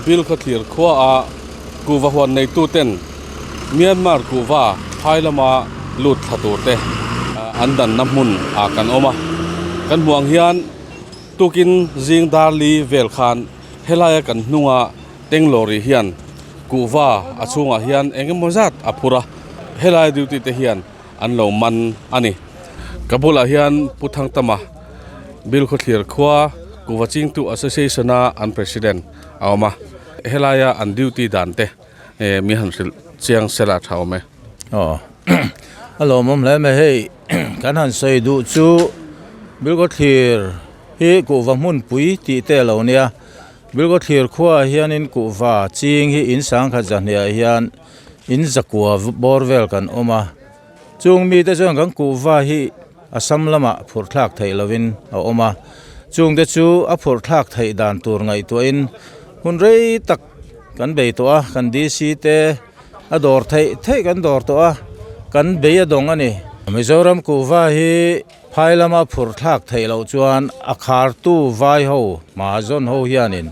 Bilkhawthlir khua a kuhva huan neitu ten Myanmar kuhva phai lama lut thla tur te an danna hmun ah kan awm a. Kan hmuh ang hian tukin zing darli vel khan helaia kan hnunga Tenglawri hian kuhva a chhungah hian eng emaw zat a phur a, helai duty te hian an lo man a ni. Ka bulah hian Pu Thangtama Bilkhawthlir khua Kuhva Chingtu Association a an President a awm a, helaia an duty dan te mi han hrilh chiang sela tha awm e. Aw a lawmawm hle mai hei kan han sawi duh chu Bilkhawthlir hi kuhva hmunpui tih te a lo nia. Bilkhawthlir khuaah hianin kuhva ching hi in sangkhat zahniah hian in zakua bawr vel kan awm a chung mite chuan kan kuhva hi a sam lamah phurh thlak theih lovin a awm a chungte chu a phurh thlak theih dan tur ngaihtuahin hun rei tak kan bei tawh a kan D_C te a dawr theih theih kan dawr tawh a kan bei a dawng a ni Mizoram kuhva hi. Phai lama phurh thlak theih loh chuan a khartu vai ho, Mahazawn ho hianin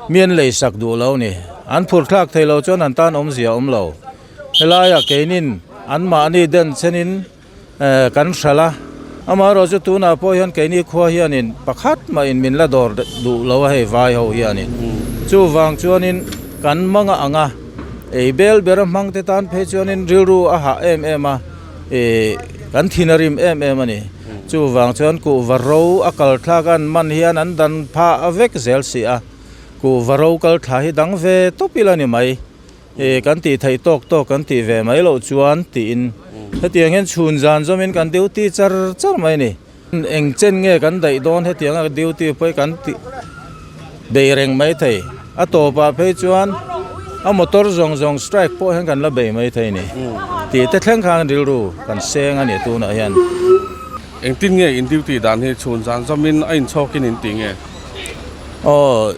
mi an lei sak duh lo ni. An phurh thlak theih loh chuan an tan awmzia a awm lo. Helaiah keinin anmahni den chenin kan hralh a, amaherawh chu tunah pawh hian keini khua hianin pakhat mahin min la dawr duh lo a hei vai ho hianin. Chuvang chuanin kan manga ang a, ei bel bera hmangte tan phei chuanin rilru a hah em em a. Ih kan thin a rim em em a ni. Chuvang chuan kuhva ro a kal thlak an man hian an dan phah vek zel si a. Kuhva ro kal thla hi dang ve tawp ila ni mai. Ih kan tih theih tawk tawk kan tih ve mai loh chuan tiin hetiang hian chhun zan zawmin kan duty char char mai a ni. Eng chen nge kan daih dawn hetiang a duty pawh hi kan tih bei reng mai thei. A tawpah phei chuan a motor zawng zawng strike pawh hian kan la bei mai thei a ni. Tih te thleng khan rilru kan seng a ni tunah hian. Engtin nge in duty dan hi chhun zan zawmin a inchhawkin in ti nge? Aw,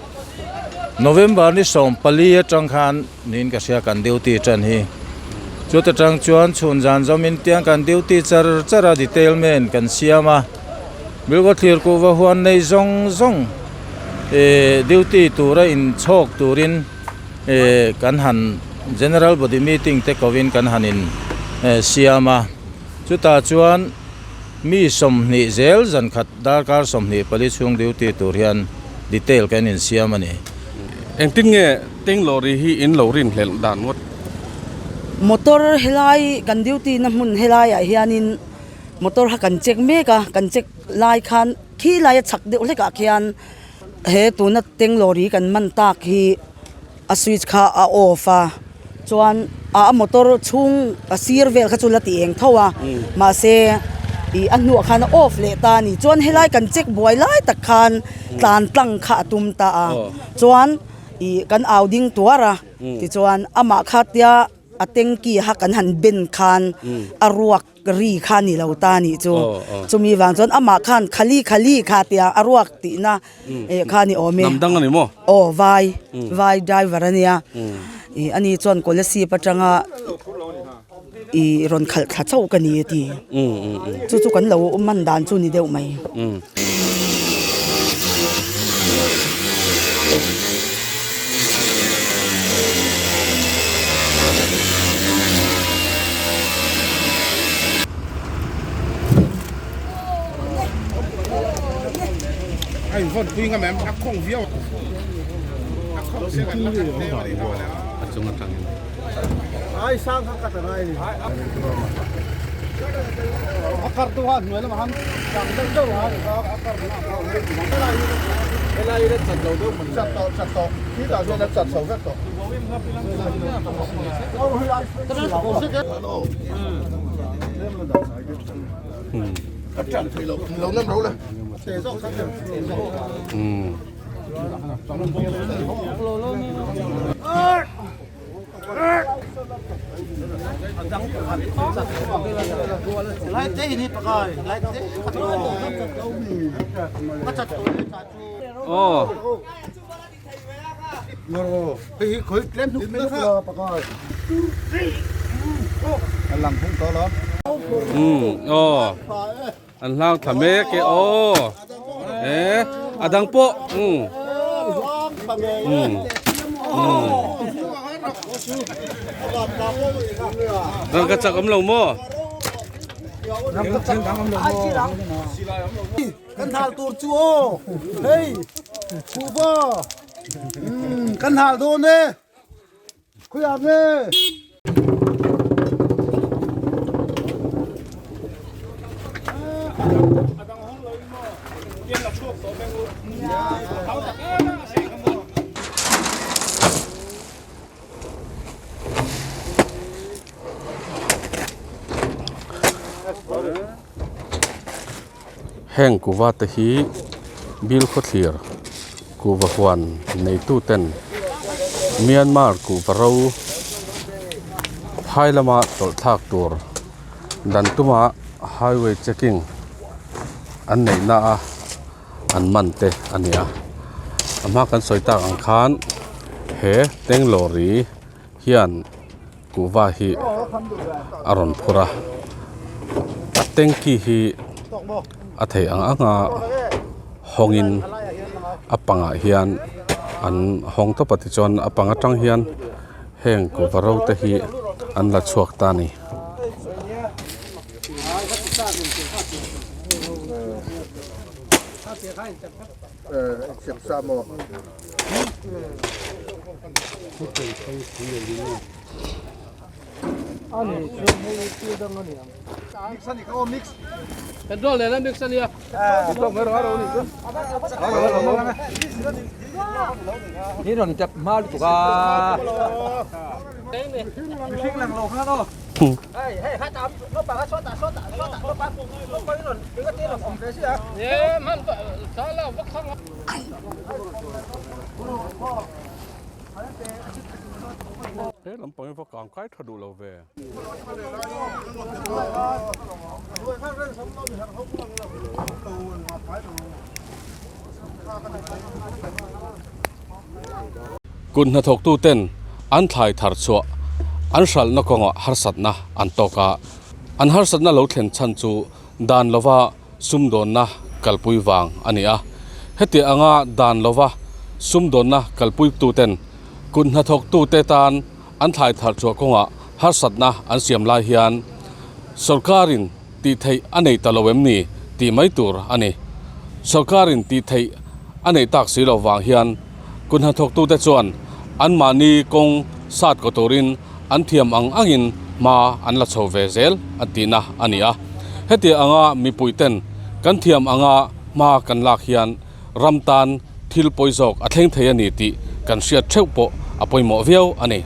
November ni 14 atang khan Niin ka hria kan duty tan hi. Chuta tang chuan chhun zan zawmin tiang kan duty char char a detail men kan siam a. Bilkaw thlir kuhva huan nei zawng zawng eh duty tura in chhawk turin eh kan han general body meeting te kovin kan han in eh siam a. Chutah chuan mi 20 zel zan khat darkar 24 chhung duty tur hian detail kan in siam a ni. Engtin nge Teng lorry hi in lo rin hlelh dan ngawt. Motor helai kan duty na hmun helai ah hianin motor kha kan check mek a, kan check lai khan khi laia chhak deuh hlek ah khian he tuna teng lorry kan man tak hi a switch kha a off a chuan a motor chhung a sir vel kha chu la ti eng tho a mahse ih a hnuah khan a off leh ta a ni chuan helai kan check buai lai tak khan tlan tlang kha a tum ta a chuan. Ih kan au ding tuar a tichuan amah kha tia a tanky kha kan han ben khan a ruak ri kha ni lo ta nih chu chumi vang chuan amah khan khali khali kha tia a ruak tihna eh kha ni awm e hnam dang a ni maw aw vai vai driver a nia ih ani chuan Kolasib atanga ih rawn khalh thla chauh ka ni a ti chu chu kan lo man dan chu ni deuh mai. An hlang thla mek e aw eh a dang pawh umm umm. Rangka chak awm lo maw? Kan hal tur chu aw hei kuhva kan hal dawn e khawiah nge. Heng kuhva te hi Bilkhawthlir kuhva huan neitu ten Myanmar kuhva ro phai lama tawlh thlak tur dan tuma highway checking an neih na a an man te a ni a a hma kan sawi tak ang khan he tanglawri hian kuhva hi a rawn phur a a tanky hi a theih ang ang a hawngin a pangah hian an hawng tawp a tichuan a pang atang hian heng kuhva ro te hi an la chhuak ta a ni. He lampang hi va kang kai tha duh lo ve. Kut hnathawktu ten an thlai thar chhuah an hralhna kawngah harsatna an tawk a, an harsatna lo thlen chhan chu dan lova sumdawnna kalpui vang a ni a. Heti anga dan lova sumdawnna kalpuitu ten kut hnathawktu te tan an thlai thar chhuah kawngah harsatna an siam lai hian sorkarin tih theih a nei ta lo em ni tih mai tur a ni. Sorkarin tih theih a neih tak si loh vang hian kut hnathawktute chuan anmahni kawng sat kaw turin an thiam ang angin hma an la chho ve zel a tihna a ni a. Heti anga mipuiten kan thiam anga hma kan lak hian ram tan thil pawi zawk a thleng thei a ni tih kan hriat theuh pawh a pawimawh viau a ni.